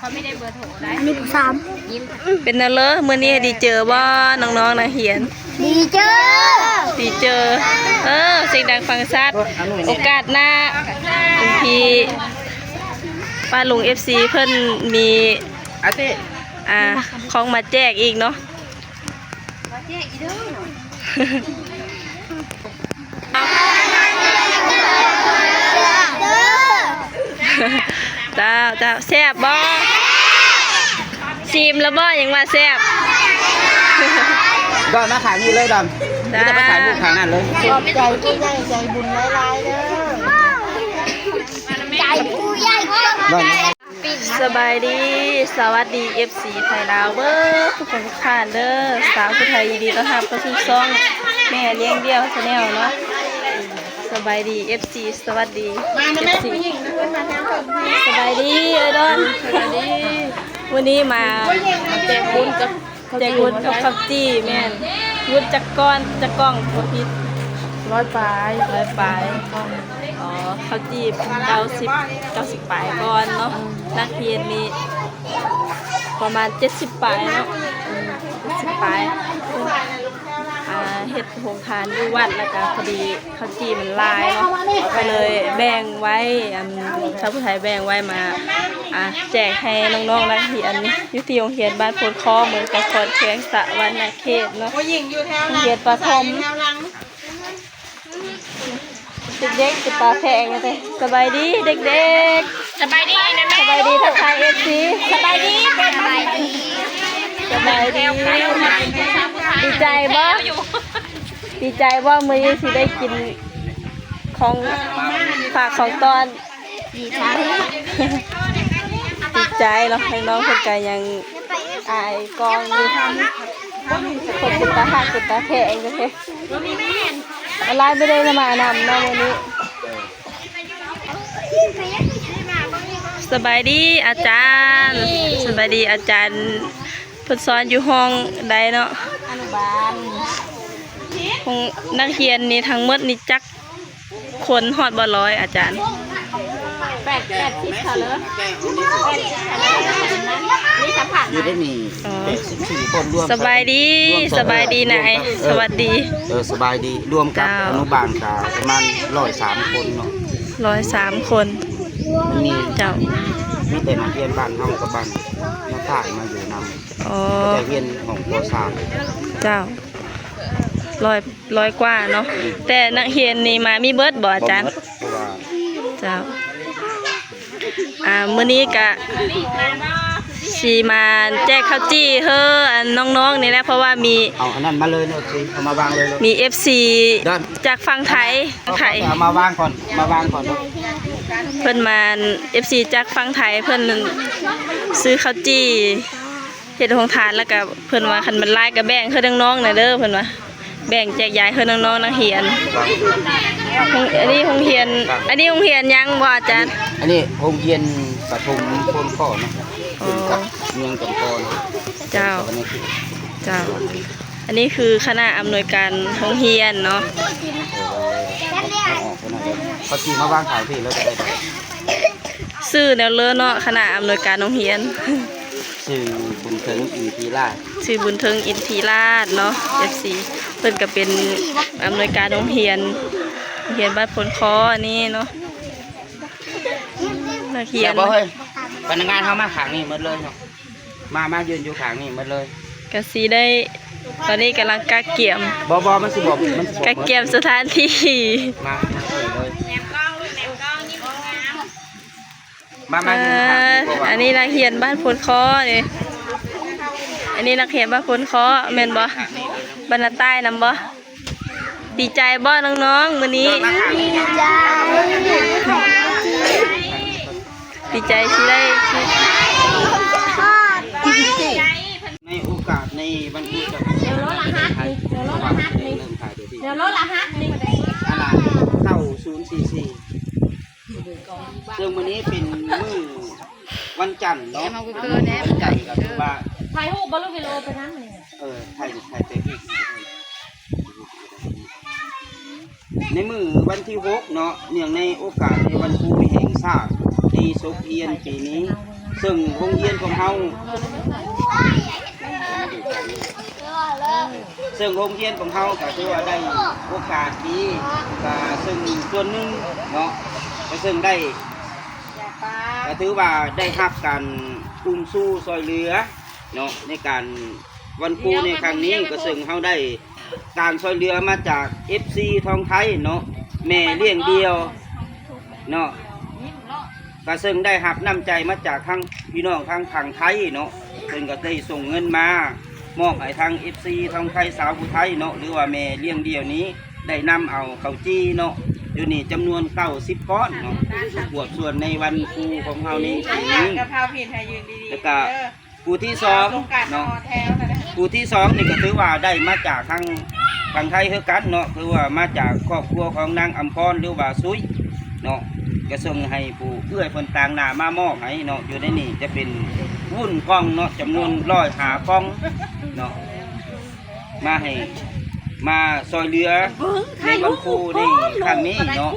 ເປັນແນວເລີ ມື້ນີ້ດີເຈີບໍ່ ນ້ອງໆນັກຮຽນ? ດີເຈີ ດີເຈີ. ເອີ ສຽງດັງຟັງຊັດ. ໂອກາດໜ້າ ຄຸນພີ່ປ້າລຸງ ເອັຟຊີ ເພິ່ນມີ ອາ ຂອງມາແຈກອີກເນາະ. ເຈົ້າ ເຈົ້າ ແຊບບໍ່? ຊີມແລ້ວບໍ່? ຍັງວ່າແຊບ. ດອນມາຂ້າງນີ້ເລີຍ ດອນ. ເຈົ້າ ມີແຕ່ໄປຖ່າຍຮູບຂ້າງນັ້ນເລີຍ. ຂອບໃຈຜູ້ໃຫຍ່ໃຈບຸນຫຼາຍໆເດີ. ໃຈຜູ້ໃຫຍ່ ດອນ. ສະບາຍດີ ສະຫວັດດີ ເອັຟຊີ ໄທລາວເບີດທຸກຄົນທຸກທ່ານເດີ. ສາວຜູ້ໄທຍິນດີຕ້ອນຮັບເຂົ້າສູ່ຊ່ອງແມ່ລ້ຽງດ່ຽວ Channel ເນາະ. ສະບາຍດີ ເອັຟຊີ ສະຫວັດດີ ເອັຟຊີ ສະບາຍດີເອື້ອຍດອນ. ສະບາຍດີ. ມື້ນີ້ມາແຈກບຸນກັບ ແຈກວຸດກັບເຂົ້າຈີ່. ແມ່ນ ວຸດຈັກກ້ອນ ຈັກກ່ອງບໍ່ຜິດ? ຮ້ອຍປາຍ ຮ້ອຍປາຍ. ອໍ ເຂົ້າຈີ່ເກົ້າສິບ ເກົ້າສິບປາຍກ້ອນເນາະ. ນັກຮຽນນີ້ປະມານເຈັດສິບປາຍເນາະ ເຈັດສິບປາຍ. ອາ ເຮັດໂຮງທານຢູ່ວັດ ແລ້ວກະພໍດີ ເຂົ້າຈີ່ມັນຫຼາຍເນາະ ກໍເລີຍແບ່ງໄວ້ ອັນ ຊາວຜູ້ໄທແບ່ງໄວ້ມາ ອາ ແຈກໃຫ້ນ້ອງໆນັກຮຽນຢູ່ທີ່ໂຮງຮຽນບ້ານໂພນຄໍ ເມືອງຕາຄອນ ແຂວງສະຫວັນນະເຂດເນາະ. ໂຮງຮຽນປະຖົມ ເດັກໆ ຊິປາແພງເດ້. ສະບາຍດີເດັກໆ. ສະບາຍດີນະແມ່. ສະບາຍດີ ທັກທາຍ ເອັຟຊີ. ສະບາຍດີ ສະບາຍດີ ສະບາຍດີ. ດີໃຈບໍ່? ດີໃຈບໍ່ ມື້ນີ້ຊິໄດ້ກິນຂອງຝາກຂອງຕ້ອນ? ດີໃຈ ດີໃຈເນາະ. ນ້ອງໆເພິ່ນກະຍັງອາຍກ້ອງຢູ່ ຄົນເປັນຕາຮັກເປັນຕາແພງເດ້. ອາ ຫຼາຍບໍ່ໄດ້ມານຳເນາະມື້ນີ້. ສະບາຍດີອາຈານ. ສະບາຍດີອາຈານ. ເພິ່ນສອນຢູ່ຫ້ອງໃດເນາະ? ອະນຸບານ. ຂອງນັກຮຽນນີ້ທັງໝົດນີ້ຈັກຄົນ ຮອດບໍ່ຮ້ອຍອາຈານ? ແປດ ແປດສິບເທົ່າເລີຍ ແປດສິບເທົ່າເລີຍ. ມີສຳພາດ ຢູ່ໄດ້ນີ້ ອໍ ແປດສິບສີ່ຄົນ ລວມ ສະບາຍດີ ລວມ ສະບາຍດີນາຍ. ເອີ ສະຫວັດດີ. ເອີ ສະບາຍດີ. ລວມກັບ ເຈົ້າ ອະນຸບານກະປະມານຮ້ອຍສາມຄົນເນາະ ຮ້ອຍສາມຄົນ. ມັນມີ ເຈົ້າ ມີແຕ່ນັກຮຽນບ້ານເຮົາກັບບ້ານນາຕ່າງມາຢູ່ນຳ. ອໍ ແຕ່ຮຽນຫ້ອງ ປໍສາມ. ເຈົ້າ ຮ້ອຍ ຮ້ອຍກວ່າເນາະ. ແຕ່ນັກຮຽນນີ້ມາມີເບິດບໍ່ອາຈານ? ບໍ່ເບິດ ເພາະວ່າ ເຈົ້າ ອາ ມື້ນີ້ກະຊິມາແຈກເຂົ້າຈີ່ເຮີ ອັນ ນ້ອງໆນີ້ແຫຼະ ເພາະວ່າມີ ເອົາອັນນັ້ນມາເລີຍເນາະ ເອົາມາວາງເລີຍເນາະ. ມີເອັຟຊີ ຈາກຝັ່ງໄທ ໄທ ເອົາມາວາງກ່ອນ ມາວາງກ່ອນເນາະ. ເພິ່ນມາ ເອັຟຊີຈາກຝັ່ງໄທ ເພິ່ນຊື້ເຂົ້າຈີ່ ເຮັດໂຮງທານ ແລ້ວກະເພິ່ນວ່າຄັນມັນຫຼາຍກະແບ່ງເຮີນ້ອງໆແດ່ເດີ ເພິ່ນວ່າ ແບ່ງແຈກຢາຍເຮີນ້ອງໆນັກຮຽນ. ໂຮງ ອັນນີ້ໂຮງຮຽນ ອັນນີ້ໂຮງຮຽນຫຍັງບໍ່ອາຈານ? ອັນນີ້ໂຮງຮຽນປະຖົມໂພນຄໍເນາະ. ອໍ ຂຶ້ນກັບເມືອງຈຳປອນ. ເຈົ້າ ເຈົ້າ. ອັນນີ້ຄືຄະນະອຳນວຍການໂຮງຮຽນເນາະ. ເຂົາຊິມາວາງຂາຍທີ່ແລ້ວກະໄດ້. ຊື່ແນວເລີເນາະ ຄະນະອຳນວຍການໂຮງຮຽນ. ຊື່ບຸນເທິງ ອິນທີລາດ. ຊື່ບຸນເທິງ ອິນທີລາດເນາະ ເອັຟຊີ. ເພິ່ນກະເປັນອຳນວຍການໂຮງຮຽນ ໂຮງຮຽນບ້ານໂພນຄໍນີ້ເນາະ. ນັກຮຽນ ແຊບບໍ່ເຮີ້ຍ? ພະນັກງານເຮົາມາຂ້າງນີ້ໝົດເລີຍເນາະ. ມາ ມາຢືນຢູ່ຂ້າງນີ້ໝົດເລີຍ. ກະຊິໄດ້ ຕອນນີ້ກຳລັງກະກຽມ ບໍ່ ບໍ່ ມັນຊິບໍ່ ມັນຊິບໍ່ ກະກຽມສະຖານທີ່. ມາ ມາເລີຍ ມາ ມາ ເອີ ຢູ່ຂ້າງນີ້. ອັນນີ້ນັກຮຽນບ້ານໂພນຄໍນີ້ ອັນນີ້ນັກຮຽນບ້ານໂພນຄໍແມ່ນບໍ່? ບ້ານນາຕ່າຍນຳບໍ່? ດີໃຈບໍ່ນ້ອງໆມື້ນີ້? ດີໃຈ ດີໃຈຊິໄດ້ ໃນໂອກາດໃນວັນພຸດ ດຽວລົດລະຫັດນີ້ ດຽວລົດລະຫັດນີ້ ດຽວລົດລະຫັດນີ້ ອັນນ່າ ເກົ້າສູນສີ່ສີ່. ເຊິ່ງມື້ນີ້ເປັນມື້ວັນຈັນເນາະ ເອີ ວັນຈັນກະຖືວ່າ ຖ່າຍຮູບບໍ່ລູກ? ວິດີໂອໄປນຳນີ້. ເອີ ຖ່າຍ ຖ່າຍແຕ່ຮູບ. ໃນມື້ວັນທີຫົກເນາະ ເນື່ອງໃນໂອກາດໃນວັນຄູແຫ່ງຊາດ ປີສົກຮຽນປີນີ້ ເຊິ່ງໂຮງຮຽນຂອງເຮົາ ເຊິ່ງໂຮງຮຽນຂອງເຮົາກໍຖືວ່າໄດ້ໂອກາດດີ ກໍເຊິ່ງສ່ວນໜຶ່ງເນາະ ກໍເຊິ່ງໄດ້ ກໍຖືວ່າໄດ້ຮັບການອຸ້ມຊູຊ່ອຍເຫຼືອເນາະ ໃນການວັນຄູໃນຄັ້ງນີ້ ກໍເຊິ່ງເຮົາໄດ້ການຊ່ອຍເຫຼືອມາຈາກເອັຟຊີທາງໄທເນາະ ແມ່ລ້ຽງດ່ຽວເນາະ ກໍເຊິ່ງໄດ້ຮັບນ້ຳໃຈມາຈາກທາງພີ່ນ້ອງທາງຝັ່ງໄທເນາະ ເພິ່ນກໍໄດ້ສົ່ງເງິນມາມອບໃຫ້ທາງເອັຟຊີທາງໄທ ຊາວຜູ້ໄທເນາະ ຫຼືວ່າແມ່ລ້ຽງດ່ຽວນີ້ ໄດ້ນຳເອົາເຂົ້າຈີ່ເນາະ ຢູ່ນີ້ຈຳນວນເກົ້າສິບກ້ອນເນາະ ປະກວດສ່ວນໃນວັນຄູຂອງເຮົານີ້ປີໜຶ່ງ ແລ້ວກໍຜູ້ທີສອງເນາະ ຜູ້ທີສອງນີ້ກໍຖືວ່າໄດ້ມາຈາກທາງຝັ່ງໄທຄືກັນເນາະ ຄືວ່າມາຈາກຄອບຄົວຂອງນາງອຳພອນ ຫຼືວ່າຊຸຍເນາະ ກໍສົ່ງໃຫ້ຜູ້ເອື້ອຍເພິ່ນຕາງໜ້າມາມອບໃຫ້ເນາະ ຢູ່ໃນນີ້ຈະເປັນວຸ້ນກ່ອງເນາະ ຈຳນວນຮ້ອຍຫ້າກ່ອງເນາະ ມາໃຫ້ ມາຊ່ອຍເຫຼືອໃນວັນຄູໃນຄັ້ງນີ້ເນາະ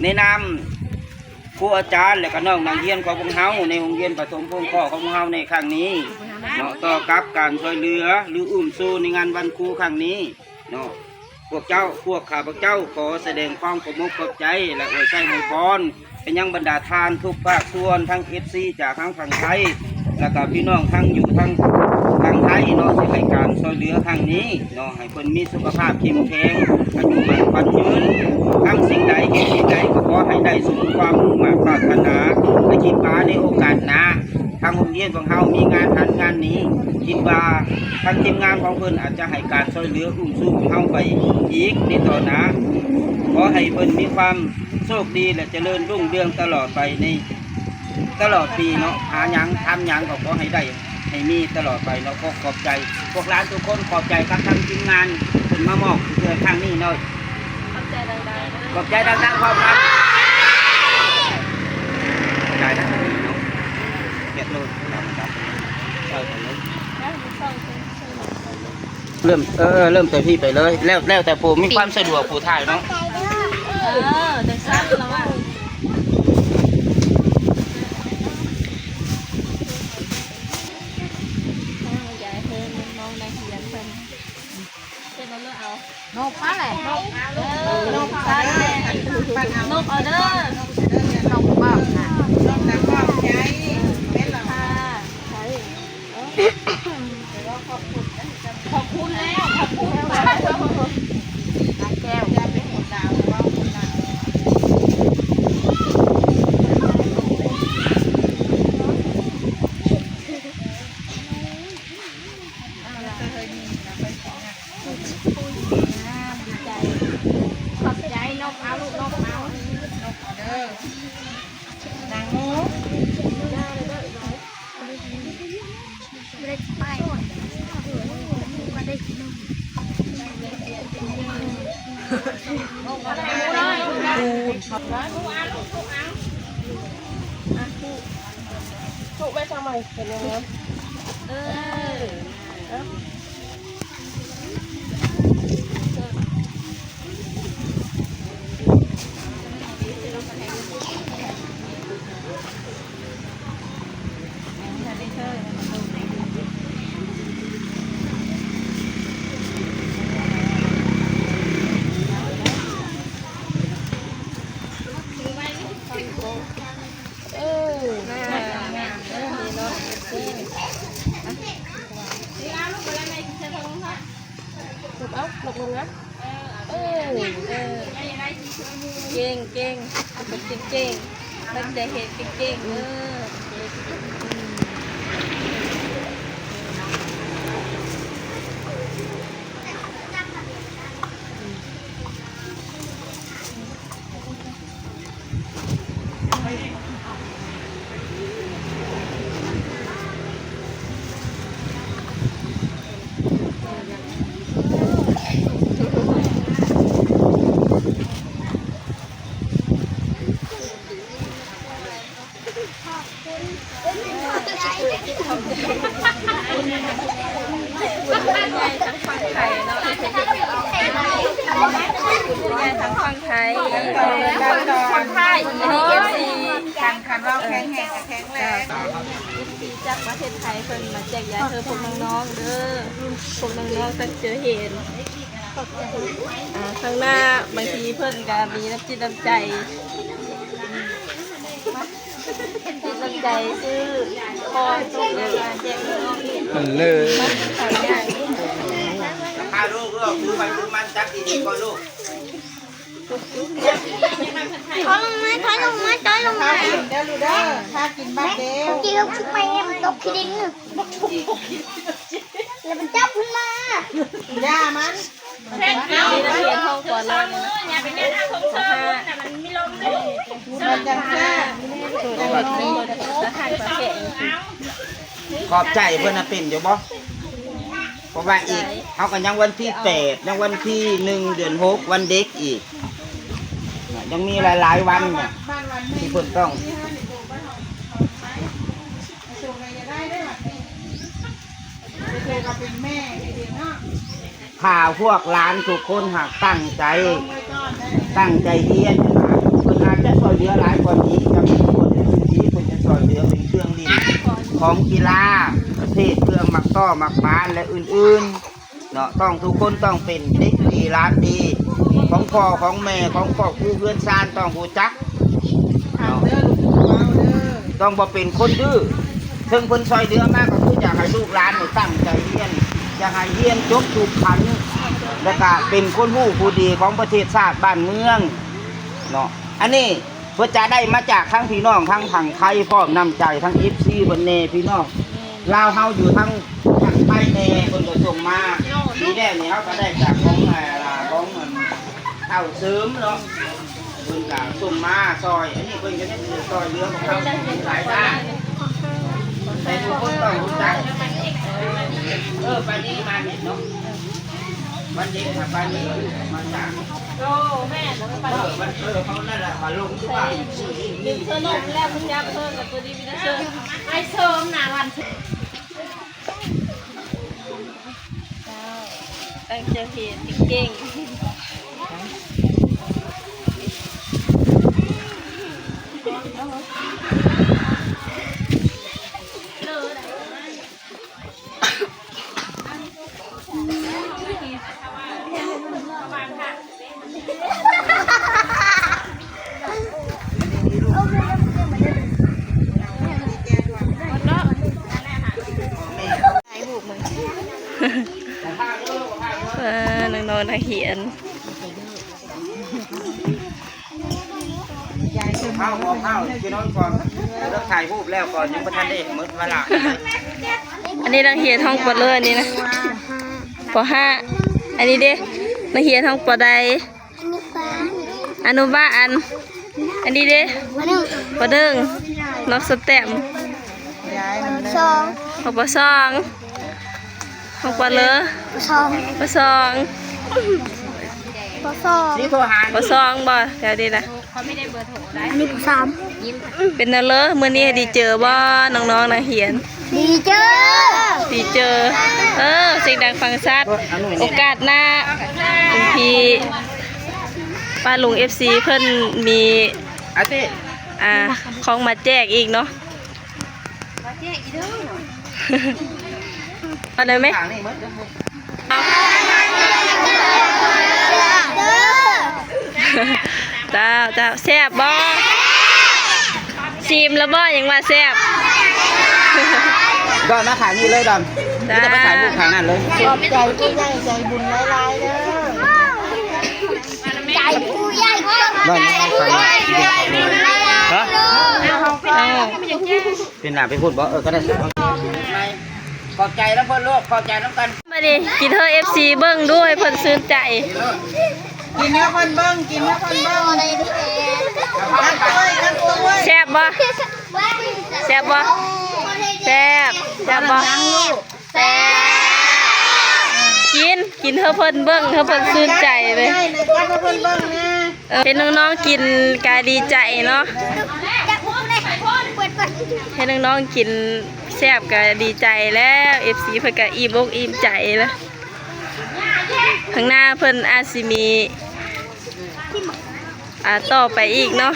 ໃນນາມ ຄູອາຈານ ແລະກະນ້ອງນັກຮຽນຂອງພວກເຮົາໃນໂຮງຮຽນປະຖົມພົງຂໍ້ຂອງພວກເຮົາໃນຄັ້ງນີ້ເນາະ ຕໍ່ກັບການຊ່ວຍເຫຼືອ ຫຼື ອຸ້ມຊູໃນງານວັນຄູຄັ້ງນີ້ເນາະ ພວກເຈົ້າ ພວກຂ້າພະເຈົ້າຂໍສະແດງຄວາມຂອບອົກຂອບໃຈ ແລະ ອວຍໄຊໃຫ້ພອນໄປຍັງບັນດາທ່ານທຸກພາກສ່ວນ ທັງເອັຟຊີຈາກທາງຝັ່ງໄທ ແລະກະພີ່ນ້ອງທັງຢູ່ທາງຝັ່ງໄທເນາະ ທີ່ໃຫ້ການຊ່ວຍເຫຼືອຄັ້ງນີ້ເນາະ ໃຫ້ ເພິ່ນມີສຸຂະພາບເຂັ້ມແຂງ ອາຍຸໝັ້ນຂວັນຍືນ ທຳສິ່ງໃດເຮັດສິ່ງໃດກໍຂໍໃຫ້ໄດ້ສົມຄວາມມຸ່ງມາດປາດຖະໜາ ແລະຄິດວ່າໃນໂອກາດໜ້າ ທາງໂຮງຮຽນຂອງເຮົາມີງານຫັ້ນງານນີ້ ຄິດວ່າທາງທີມງານຂອງເພິ່ນອາດຈະໃຫ້ການຊ່ວຍເຫຼືອອຸ້ມຊູຂອງເຮົາໄປອີກໃນຕໍ່ໜ້າ ຂໍໃຫ້ເພິ່ນມີຄວາມໂຊກດີ ແລະຈະເລີນຮຸ່ງເຮືອງຕະຫຼອດໄປໃນ ຕະຫຼອດປີເນາະ ຫາຫຍັງທຳຫຍັງກໍຂໍໃຫ້ໄດ້ ໃຫ້ມີຕະຫຼອດໄປເນາະ ຂໍຂອບໃຈພວກຫຼານທຸກຄົນ ຂອບໃຈກັບທາງທີມງານເພິ່ນມາມອບເພື່ອຄັ້ງນີ້ເນາະ ຂອບໃຈດັງໆ ຂອບໃຈດັງໆ ຂອບໃຈ ຈ່າຍນະ ເນາະ ເກັບໂລດ ເອົາໄປເລີຍ ເລີ່ມ ເອີ ເລີ່ມແຕ່ພີ້ໄປເລີຍ ແລ້ວ ແລ້ວແຕ່ຜູ້ມີຄວາມສະດວກຜູ້ຖ່າຍເນາະ ເອີ ຈັ່ງຊັ້ນລະວ່າ ຢາກໃຫ້ເພິ່ນມອງນັກຮຽນເພິ່ນ ເຮັດເອົາເລີຍເອົາ ນົບມາແຫຼະ ນົບ ເອີ ນົບຊັ້ນແຫຼະ ນົບເອົາເດີ ນົບເອົາເດີ ນົບເອົາເດີ ນົບນະ ນົບນະ ຂອບໃຈ ແມ່ນລະ ຂອບຄຸນແລ້ວ ຂອບຄຸນແລ້ວ ແກ້ວ ຂອບໃຈ ນົບເອົາລູກ ນົບເອົາ ນົບເອົາເດີ ນາງໝູ ທຸກໄວ້ທຳໄມ ເຫັນຫຍັງງາມ ເອີ. ເອີ ງາມໆ ເອີ ນີ້ເນາະ ເອັຟຊີ ເອົາ ລົງມາ ເອີ ເອີ ເກັ່ງ ເກັ່ງ ເປັນເກັ່ງ ເບິ່ງແຕ່ເຮັດເກັ່ງ ເອີ. ແຂງແຮງກະແຂງແຮງ ເອັຟຊີ ຈາກປະເທດໄທ ເພິ່ນມາແຈກຢາຍໃຫ້ພວກນ້ອງໆເດີ ພວກນ້ອງໆຕັ້ງໃຈຮຽນ ອ່າ ຂ້າງໜ້າບາງທີເພິ່ນກະມີນ້ຳຈິດນ້ຳໃຈ ນ້ຳຈິດນ້ຳໃຈຊື້ຄອງ ສົ່ງຫຍັງມາແຈກນ້ອງໆ ເລີຍ ມາ ຂໍອະນຸຍາດ ພາລູກ ຄືໄປຄືມັນ ຈັບດີໆກ່ອນລູກ. ຖອຍລົງມາ ຖອຍລົງມາ ຖອຍລົງມາ ເດີລູກເດີ ຖ້າກິນບັດເດວ ກິນລູກຊິໄປ ມັນຕົກຂີ້ດິນ ແລ້ວມັນຈັບຂຶ້ນມາ ຢ່າມັນ ເປັນນັກຮຽນຫ້ອງ ປ.ໜຶ່ງ ຢ່າໄປແມ່ນອາຄົງເຊີນ ມັນມີລົມເດ້ ມັນຈັ່ງແຊບ ຂອບໃຈເພິ່ນນະ ເປັນຢູ່ບໍ່? ເພາະວ່າອີກ ເຮົາກໍຍັງວັນທີແປດ ຍັງວັນທີໜຶ່ງ ເດືອນຫົກ ວັນເດັກອີກ ຍັງມີຫຼາຍໆວັນທີ່ເພິ່ນຕ້ອງ ຖ້າພວກຫຼານທຸກຄົນຫາກຕັ້ງໃຈ ຕັ້ງໃຈຮຽນ ເພິ່ນອາດຈະຊ່ອຍເຫຼືອຫຼາຍກວ່ານີ້ ຈຳນວນຄົນທີ່ເພິ່ນຈະຊ່ອຍເຫຼືອເປັນເຄື່ອງຫຼິ້ນ ຂອງກິລາ ປະເພດເຄື່ອງໝາກຕໍ ໝາກບານ ແລະ ອື່ນໆ ເນາະ ຕ້ອງ ທຸກຄົນຕ້ອງເປັນເດັກດີ ຫຼານດີ ຂອງພໍ່ຂອງແມ່ ຂອງຄອບຄົວເຮືອນຊານ ຕ້ອງຮູ້ຈັກເນາະ ຕ້ອງບໍ່ເປັນຄົນດື້ ເຊິ່ງເພິ່ນຊ່ອຍເຫຼືອມາ ກໍຄືຢາກໃຫ້ລູກຫຼານນີ້ຕັ້ງໃຈຮຽນ ຢາກໃຫ້ຮຽນຈົບທຸກຂັ້ນ ແລ້ວກະເປັນຄົນຮູ້ຜູ້ດີຂອງປະເທດຊາດບ້ານເມືອງເນາະ ອັນນີ້ ເພິ່ນຈະໄດ້ມາຈາກທັງພີ່ນ້ອງທັງຝັ່ງໄທ ພ້ອມນ້ຳໃຈທັງເອັຟຊີເພິ່ນແດ່ ພີ່ນ້ອງລາວເຮົາຢູ່ທັງຝັ່ງໄທແດ່ ເພິ່ນກໍສົ່ງມາ. ປີແລ້ວນີ້ເຮົາກໍໄດ້ຈາກຂອງ ອ່າ ຂອງ ອ່າ ເຖົ້າເສີມເນາະ ເພິ່ນກໍສົ່ງມາຊ່ອຍ ອັນນີ້ເພິ່ນກໍໄດ້ຊ່ອຍເຫຼືອພວກເຮົາຫຼາຍດ້ານ ແຕ່ທຸກຄົນຕ້ອງຮູ້ຈັກ ເອີ ປານີມາເຫັນເນາະ ວັນເດັກ ປານີມາຈາກ ໂອ້ ແມ່ນ ເອີ ມັນ ເອີ ເຂົານັ້ນລະ ມາລົງທີ່ບ້ານ ດຶງເສື້ອນົມແລ້ວ ມັນຈັບເພິ່ນກັບຕົວນີ້ມີແຕ່ເສື້ອ ໄອ້ເສີມນະ ວັນ ເຈົ້າ ຕັ້ງໃຈຮຽນເກັ່ງໆ. ເອີ ນ້ອງໆນັກຮຽນ ເອົາ ເອົາ ເອົາ ຊິນອນກ່ອນ ເລີກຖ່າຍຮູບແລ້ວກ່ອນ ຍັງບໍ່ທັນໄດ້ໝົດເວລາ. ອັນນີ້ນັກຮຽນຫ້ອງປ.ເລີ ອັນນີ້ນະ ປ.ຫ້າ ອັນນີ້ເດ ນັກຮຽນຫ້ອງ ປ.ໃດ? ອະນຸບານ ອັນນີ້ເດ ປ.ໜຶ່ງ ນ້ອງສະແຕມ ປ.ສອງ ປ.ສອງ ຫ້ອງປ.ເລີ ປ.ສອງ ປ.ສອງ ປ.ສອງ ບໍ່ ແຖວນີ້ນະ ອັນນີ້ ປ.ສາມ ເປັນແນວເລີ ມື້ນີ້ດີເຈີບໍ່ ນ້ອງໆນັກຮຽນ? ດີເຈີ ດີເຈີ ເອີ ສຽງດັງຟັງຊັດ ໂອກາດໜ້າ ຄຸນພີ່ປ້າລຸງ ເອັຟຊີ ເພິ່ນມີ ອາ ຂອງມາແຈກອີກເນາະ ມາແຈກອີກເດີ ເອົາໄດ້ໄໝ? ເຈົ້າ ເຈົ້າ ແຊບບໍ່? ຊີມແລ້ວບໍ່? ຍັງວ່າແຊບ ດອນມາຂ້າງນີ້ເລີຍ ດອນ ບໍ່ຕ້ອງໄປຖ່າຍຮູບຂ້າງນັ້ນເລີຍ. ຂອບໃຈຜູ້ໃຫຍ່ໃຈບຸນຫຼາຍໆເດີ ໃຈຜູ້ໃຫຍ່ ດອນມາຂ້າງນີ້ ຮະ? ເປັນໜ້າໄປພຸ້ນບໍ່? ເອີ ກໍໄດ້ ຂອບໃຈນຳເພິ່ນລູກ ຂອບໃຈນຳກັນ. ບັດນີ້ກິນເຮີ ເອັຟຊີ ເບິ່ງດູ ໃຫ້ເພິ່ນຊື່ນໃຈ ກິນໃຫ້ເພິ່ນເບິ່ງ ກິນໃຫ້ເພິ່ນເບິ່ງ ແຊບບໍ່? ແຊບບໍ່? ແຊບ ແຊບບໍ່? ແຊບ ກິນ ກິນເຮີເພິ່ນເບິ່ງ ເຮີເພິ່ນຊື່ນໃຈເລີຍ ເອີ ເຫັນນ້ອງໆກິນກະດີໃຈເນາະ ເຫັນນ້ອງໆກິນແຊບກະດີໃຈແລ້ວ ເອັຟຊີ ເພິ່ນກະອີ່ມອົກອີ່ມໃຈແລ້ວ ຂ້າງໜ້າເພິ່ນອາດຊິມີ ອ່າ ຕໍ່ໄປອີກເນາະ.